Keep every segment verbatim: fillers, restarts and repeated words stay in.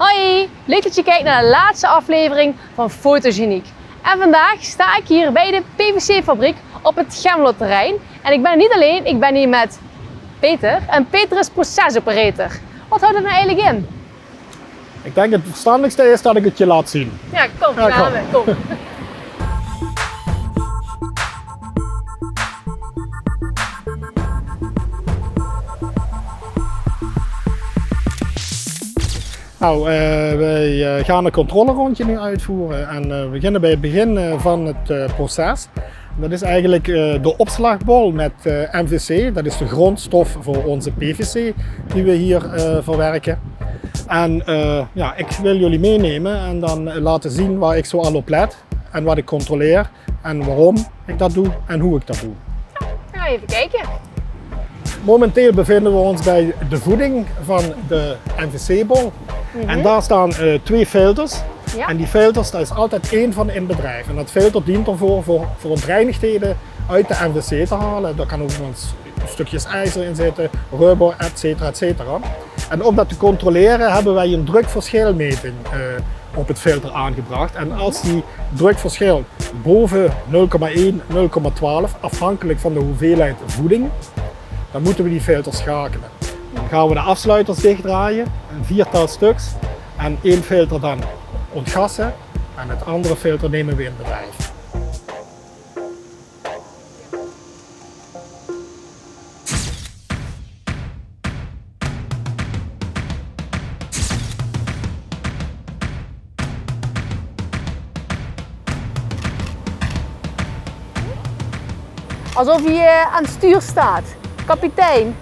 Hoi, leuk dat je kijkt naar de laatste aflevering van Fotogeniek. En vandaag sta ik hier bij de P V C-fabriek op het Gemlo-terrein. En ik ben er niet alleen, ik ben hier met Peter. En Peter is procesoperator. Wat houdt dat nou eigenlijk in? Ik denk het verstandigste is dat ik het je laat zien. Ja, kom, ja, gaan we, kom. Nou, eh, wij eh, gaan een controlerondje nu uitvoeren en eh, we beginnen bij het begin eh, van het eh, proces. Dat is eigenlijk eh, de opslagbol met eh, M V C. Dat is de grondstof voor onze P V C die we hier eh, verwerken. En eh, ja, ik wil jullie meenemen en dan eh, laten zien waar ik zoal op let en wat ik controleer en waarom ik dat doe en hoe ik dat doe. Gaan we even kijken. Momenteel bevinden we ons bij de voeding van de M V C-bol. En daar staan eh, twee filters. Ja. En die filters, daar is altijd één van in bedrijf. En dat filter dient ervoor voor, voor onreinigheden uit de M V C te halen. Daar kan ook nog eens stukjes ijzer in zitten, rubber, et cetera, et cetera. En om dat te controleren hebben wij een drukverschilmeting eh, op het filter aangebracht. En als die drukverschil boven nul komma één, nul komma twaalf, afhankelijk van de hoeveelheid voeding, dan moeten we die filter schakelen. Dan gaan we de afsluiters dichtdraaien, een viertal stuks, en één filter dan ontgassen en het andere filter nemen we in bedrijf. Alsof je aan het stuur staat. Kapitein.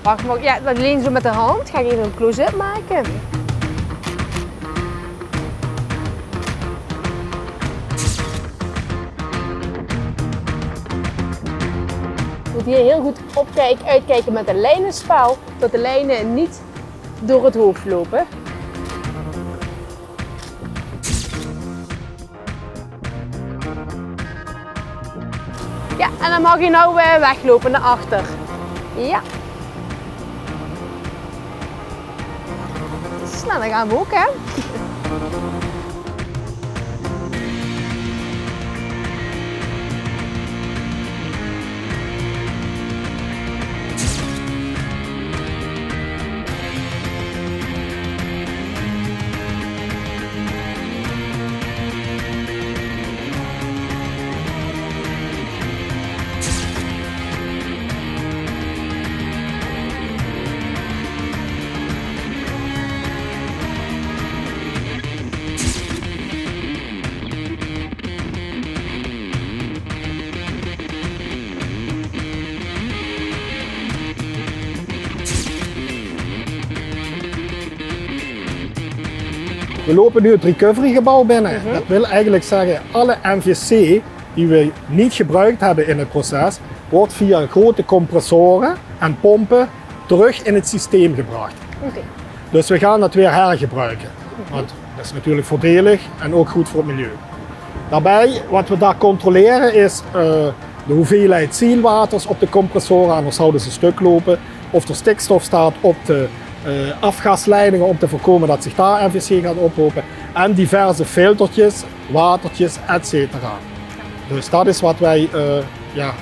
Wacht, maar, ja, dat alleen zo met de hand. Ga ik even een close-up maken. Moet hier heel goed opkijken, uitkijken met de lijnenspaal, dat de lijnen niet door het hoofd lopen. Ja, en dan mag je nou eh, weglopen naar achter. Ja. Snel, dan gaan we ook, hè? We lopen nu het recoverygebouw binnen. Dat wil eigenlijk zeggen, alle M V C die we niet gebruikt hebben in het proces, wordt via grote compressoren en pompen terug in het systeem gebracht. Oké. Dus we gaan dat weer hergebruiken. Want dat is natuurlijk voordelig en ook goed voor het milieu. Daarbij, wat we daar controleren, is eh, de hoeveelheid zielwaters op de compressoren, anders zouden ze stuk lopen. Of er stikstof staat op de eh, afgasleidingen om te voorkomen dat zich daar M V C gaat ophopen. En diverse filtertjes, watertjes, et cetera. Dus dat is wat wij eh, ja,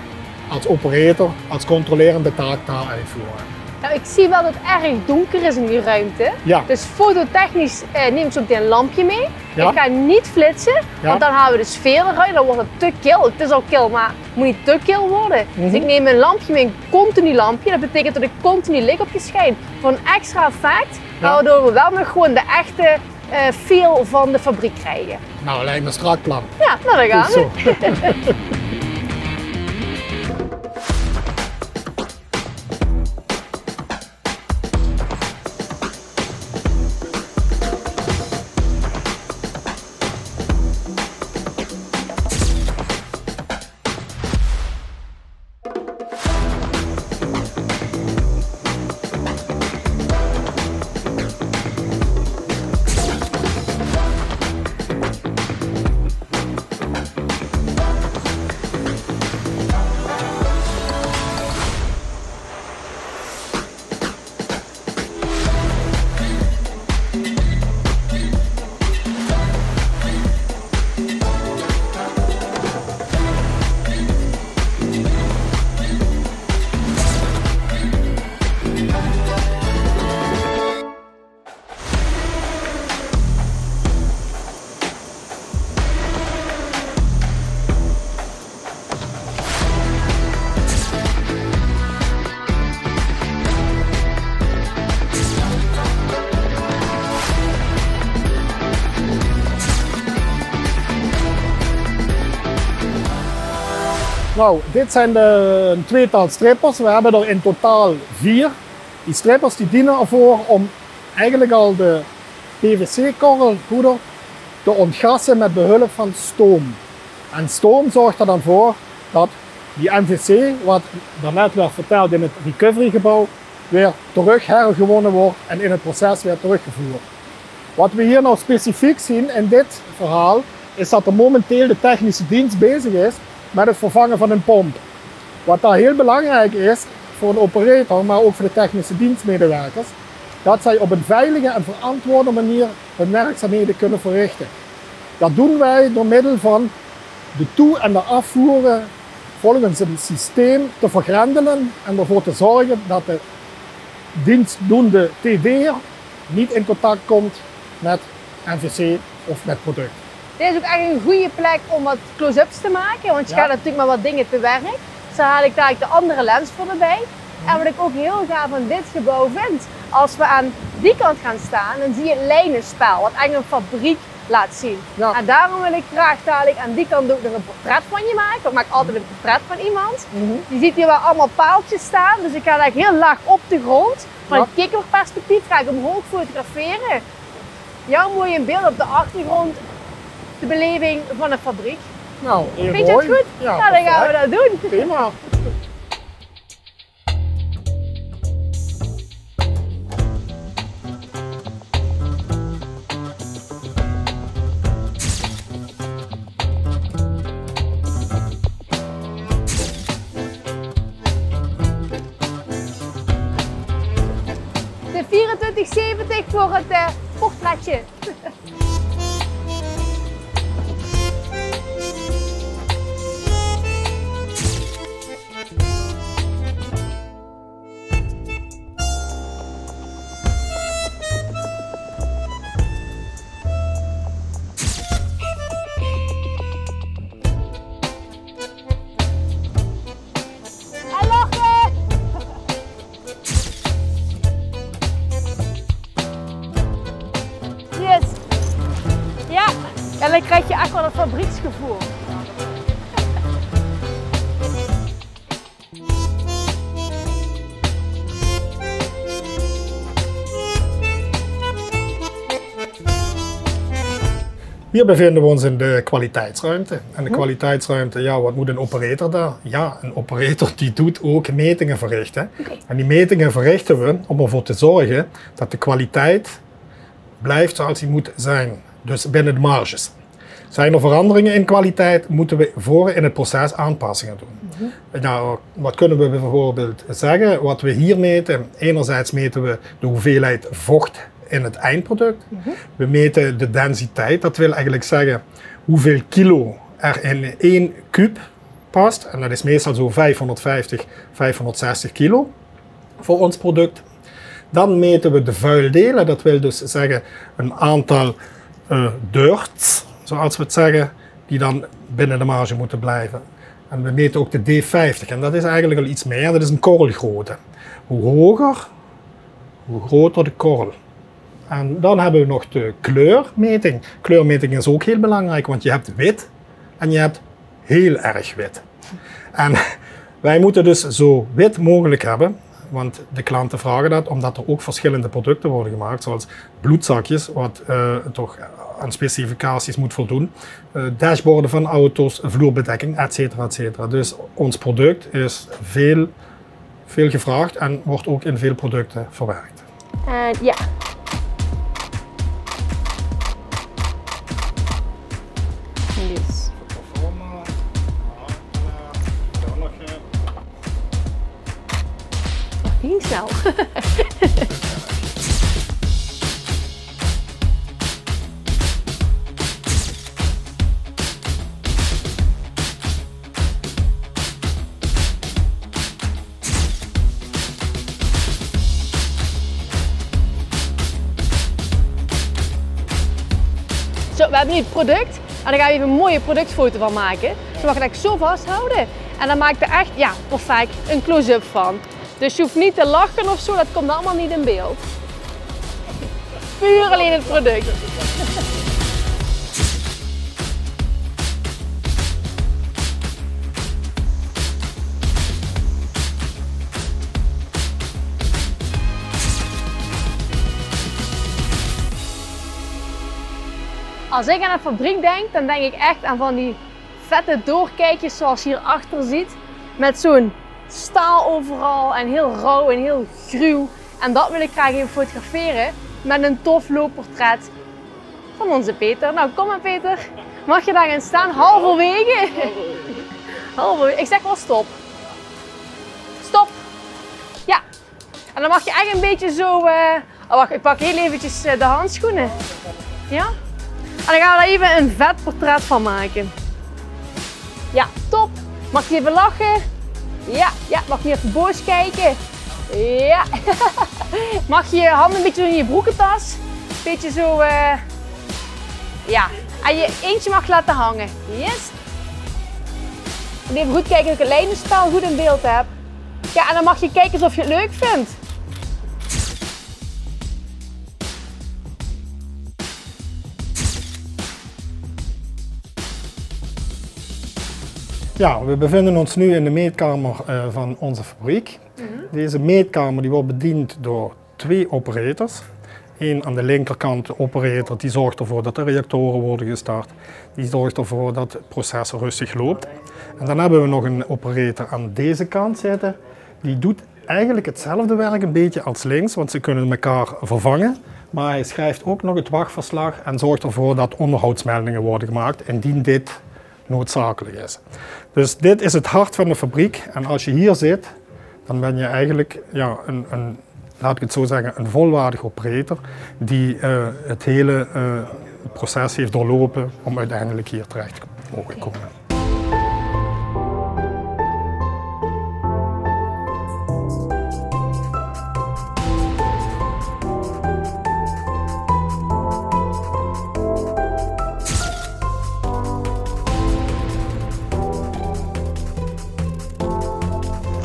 als operator, als controlerende taak daar uitvoeren. Nou, ik zie wel dat het erg donker is in die ruimte. Ja. Dus fototechnisch eh, neem ik zo meteen een lampje mee. Ja. Ik ga niet flitsen, ja, want dan halen we de sfeer eruit. Dan wordt het te kil. Het is al kil, maar het moet niet te kil worden. Dus ik neem een lampje mee, een continu lampje. Dat betekent dat ik continu licht op je schijn. Voor een extra effect, ja, waardoor we wel nog gewoon de echte eh, feel van de fabriek krijgen. Nou, lijkt me een strak plan. Ja, nou, daar gaan we. Goed zo. Nou, dit zijn de, een tweetal strippers. We hebben er in totaal vier. Die strippers die dienen ervoor om eigenlijk al de P V C-korrel goed te ontgassen met behulp van stoom. En stoom zorgt er dan voor dat die M V C, wat daarnet werd verteld in het recoverygebouw, weer terug hergewonnen wordt en in het proces weer teruggevoerd. Wat we hier nou specifiek zien in dit verhaal, is dat er momenteel de technische dienst bezig is met het vervangen van een pomp. Wat daar heel belangrijk is voor een operator, maar ook voor de technische dienstmedewerkers, dat zij op een veilige en verantwoorde manier hun werkzaamheden kunnen verrichten. Dat doen wij door middel van de toe- en de afvoeren volgens een systeem te vergrendelen en ervoor te zorgen dat de dienstdoende T D'er niet in contact komt met M V C of met product. Dit is ook echt een goede plek om wat close-ups te maken, want je gaat natuurlijk maar wat dingen te werk. Dus dan haal ik dadelijk de andere lens voor erbij. En wat ik ook heel gaaf aan dit gebouw vind, als we aan die kant gaan staan, dan zie je het lijnenspel, wat eigenlijk een fabriek laat zien. Ja. En daarom wil ik graag dadelijk aan die kant ook nog een portret van je maken. Ik maak altijd een portret van iemand. Je ziet hier wel allemaal paaltjes staan, dus ik ga daar heel laag op de grond. Van het kikkerperspectief ga ik omhoog fotograferen. Jou mooi in beeld op de achtergrond, de beleving van een fabriek. Nou, heel mooi. Vind je dat goed? Ja, dan gaan we dat doen. Prima. De vierentwintig zeventig voor het eh, portretje. Yes. Ja, en dan krijg je echt wel een fabrieksgevoel. Hier bevinden we ons in de kwaliteitsruimte. En de kwaliteitsruimte, ja, wat moet een operator daar? Ja, een operator die doet ook metingen verrichten. En die metingen verrichten we om ervoor te zorgen dat de kwaliteit blijft zoals die moet zijn. Dus binnen de marges. Zijn er veranderingen in kwaliteit, moeten we voor in het proces aanpassingen doen. Nou, wat kunnen we bijvoorbeeld zeggen? Wat we hier meten, enerzijds meten we de hoeveelheid vocht in het eindproduct. We meten de densiteit, dat wil eigenlijk zeggen hoeveel kilo er in één kuub past. En dat is meestal zo vijfhonderdvijftig, vijfhonderdzestig kilo voor ons product. Dan meten we de vuildelen, dat wil dus zeggen een aantal eh, dirts, zoals we het zeggen, die dan binnen de marge moeten blijven. En we meten ook de D vijftig, en dat is eigenlijk al iets meer, dat is een korrelgrootte. Hoe hoger, hoe groter de korrel. En dan hebben we nog de kleurmeting. Kleurmeting is ook heel belangrijk, want je hebt wit en je hebt heel erg wit. En wij moeten dus zo wit mogelijk hebben, want de klanten vragen dat, omdat er ook verschillende producten worden gemaakt, zoals bloedzakjes, wat eh, toch aan specificaties moet voldoen, eh, dashboarden van auto's, vloerbedekking, et cetera, et cetera. Dus ons product is veel, veel gevraagd en wordt ook in veel producten verwerkt. En ja. Yes. Ging snel. Zo, we hebben nu het product. En dan gaan we even een mooie productfoto van maken. Dus je mag het echt zo vasthouden. En dan maakt er echt, ja, perfect een close-up van. Dus je hoeft niet te lachen of zo, dat komt allemaal niet in beeld. Puur alleen het product. Als ik aan een fabriek denk, dan denk ik echt aan van die vette doorkijkjes zoals je hier achter ziet. Met zo'n staal overal en heel rauw en heel gruw. En dat wil ik graag even fotograferen met een tof loopportret van onze Peter. Nou, kom maar Peter. Mag je daar gaan staan? Halverwege. Halverwege. Ik zeg wel stop. Stop. Ja. En dan mag je echt een beetje zo... eh, Oh, wacht. Ik pak heel eventjes eh, de handschoenen. Ja? En dan gaan we daar even een vet portret van maken. Ja, top. Mag je even lachen? Ja, ja. Mag je even boos kijken? Ja. Mag je je handen een beetje in je broekentas? Beetje zo, eh, ja. En je eentje mag laten hangen. Yes. En even goed kijken dat ik het lijnenspel goed in beeld heb. Ja, en dan mag je kijken of je het leuk vindt. Ja, we bevinden ons nu in de meetkamer eh, van onze fabriek. Deze meetkamer die wordt bediend door twee operators. Eén aan de linkerkant, de operator, die zorgt ervoor dat de reactoren worden gestart. Die zorgt ervoor dat het proces rustig loopt. En dan hebben we nog een operator aan deze kant zitten. Die doet eigenlijk hetzelfde werk een beetje als links, want ze kunnen elkaar vervangen. Maar hij schrijft ook nog het wachtverslag en zorgt ervoor dat onderhoudsmeldingen worden gemaakt indien dit noodzakelijk is. Dus dit is het hart van de fabriek. En als je hier zit, dan ben je eigenlijk ja, een, een, laat ik het zo zeggen, een volwaardig operator die eh, het hele eh, proces heeft doorlopen om uiteindelijk hier terecht te mogen komen.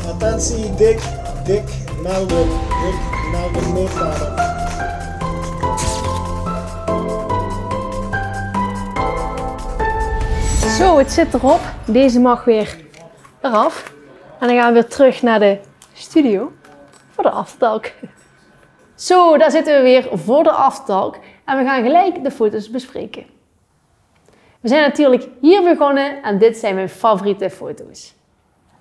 Attentie, dik, dik melden, dik melden, meetvader. Zo, het zit erop. Deze mag weer eraf. En dan gaan we weer terug naar de studio voor de aftertalk. Zo, daar zitten we weer voor de aftertalk. En we gaan gelijk de foto's bespreken. We zijn natuurlijk hier begonnen en dit zijn mijn favoriete foto's.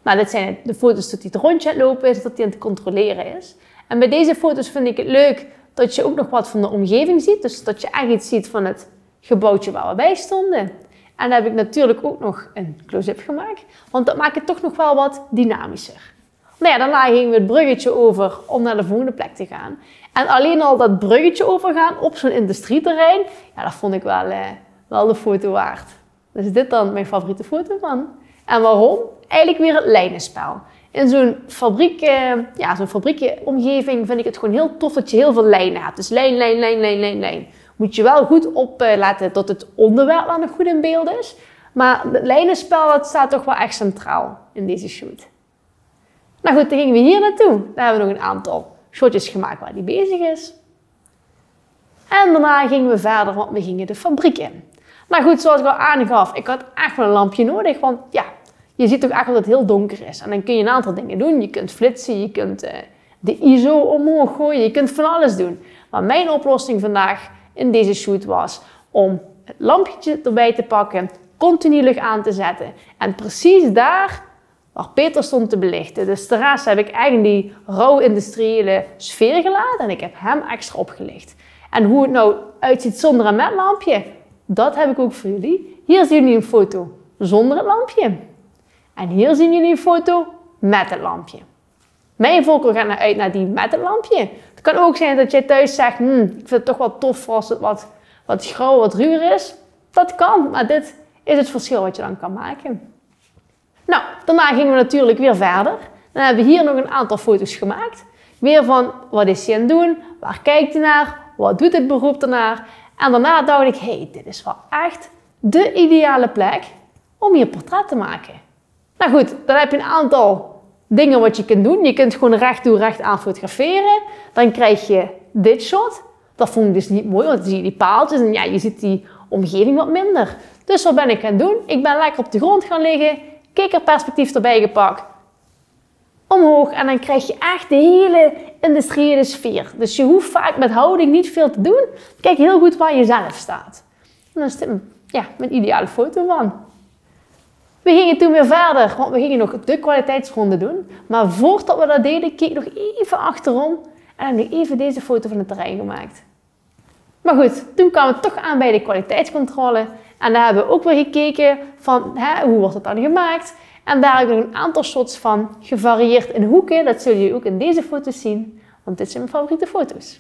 Nou, dit zijn de foto's tot hij het rondje aan het lopen is, tot hij aan het controleren is. En bij deze foto's vind ik het leuk dat je ook nog wat van de omgeving ziet. Dus dat je echt iets ziet van het gebouwtje waar we bij stonden. En daar heb ik natuurlijk ook nog een close-up gemaakt, want dat maakt het toch nog wel wat dynamischer. Nou ja, daarna gingen we het bruggetje over om naar de volgende plek te gaan. En alleen al dat bruggetje overgaan op zo'n industrieterrein, ja, dat vond ik wel, eh, wel de foto waard. Dus dit dan mijn favoriete foto van. En waarom? Eigenlijk weer het lijnenspel. In zo'n fabriek, eh, ja, zo'n fabriekenomgeving vind ik het gewoon heel tof dat je heel veel lijnen hebt. Dus lijn, lijn, lijn, lijn, lijn, lijn. Moet je wel goed opletten dat het onderwerp wel nog goed in beeld is. Maar het lijnenspel, dat staat toch wel echt centraal in deze shoot. Nou goed, dan gingen we hier naartoe. Daar hebben we nog een aantal shotjes gemaakt waar die bezig is. En daarna gingen we verder, want we gingen de fabriek in. Nou goed, zoals ik al aangaf, ik had echt wel een lampje nodig. Want ja, je ziet toch echt dat het heel donker is. En dan kun je een aantal dingen doen. Je kunt flitsen, je kunt eh, de iso omhoog gooien, je kunt van alles doen. Maar mijn oplossing vandaag in deze shoot was om het lampje erbij te pakken, continu licht aan te zetten. En precies daar waar Peter stond te belichten. Dus de rest heb ik eigenlijk in die rauw industriële sfeer gelaten en ik heb hem extra opgelicht. En hoe het nou uitziet zonder en met lampje, dat heb ik ook voor jullie. Hier zien jullie een foto zonder het lampje. En hier zien jullie een foto met het lampje. Mijn voorkeur gaat naar uit naar die met het lampje. Het kan ook zijn dat jij thuis zegt: hm, ik vind het toch wel tof als het wat, wat grauw, wat ruwer is. Dat kan, maar dit is het verschil wat je dan kan maken. Nou, daarna gingen we natuurlijk weer verder. Dan hebben we hier nog een aantal foto's gemaakt. Weer van: wat is hij aan het doen? Waar kijkt hij naar? Wat doet het beroep ernaar? En daarna dacht ik: hé, hey, dit is wel echt de ideale plek om hier portret te maken. Nou goed, dan heb je een aantal dingen wat je kunt doen. Je kunt gewoon recht toe, recht aan fotograferen. Dan krijg je dit shot. Dat vond ik dus niet mooi, want dan zie je die paaltjes en ja, je ziet die omgeving wat minder. Dus wat ben ik gaan doen? Ik ben lekker op de grond gaan liggen, kikkerperspectief erbij gepakt, omhoog en dan krijg je echt de hele industriële sfeer. Dus je hoeft vaak met houding niet veel te doen. Kijk heel goed waar je zelf staat. En dan is dit, ja, mien ideale foto van. We gingen toen weer verder, want we gingen nog de kwaliteitsronde doen. Maar voordat we dat deden, keek ik nog even achterom en heb ik nog even deze foto van het terrein gemaakt. Maar goed, toen kwamen we toch aan bij de kwaliteitscontrole. En daar hebben we ook weer gekeken van, hè, hoe wordt het dan gemaakt? En daar heb ik nog een aantal shots van gevarieerd in hoeken. Dat zullen jullie ook in deze foto's zien, want dit zijn mijn favoriete foto's.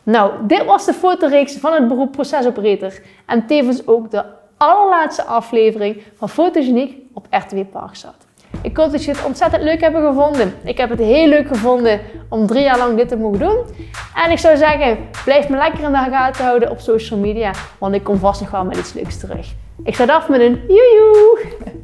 Nou, dit was de fotoreeks van het beroep procesoperator en tevens ook de allerlaatste aflevering van Fotogeniek op R T W Parksat. Ik hoop dat jullie het ontzettend leuk hebben gevonden. Ik heb het heel leuk gevonden om drie jaar lang dit te mogen doen. En ik zou zeggen, blijf me lekker in de gaten houden op social media, want ik kom vast nog wel met iets leuks terug. Ik sluit af met een joejoe!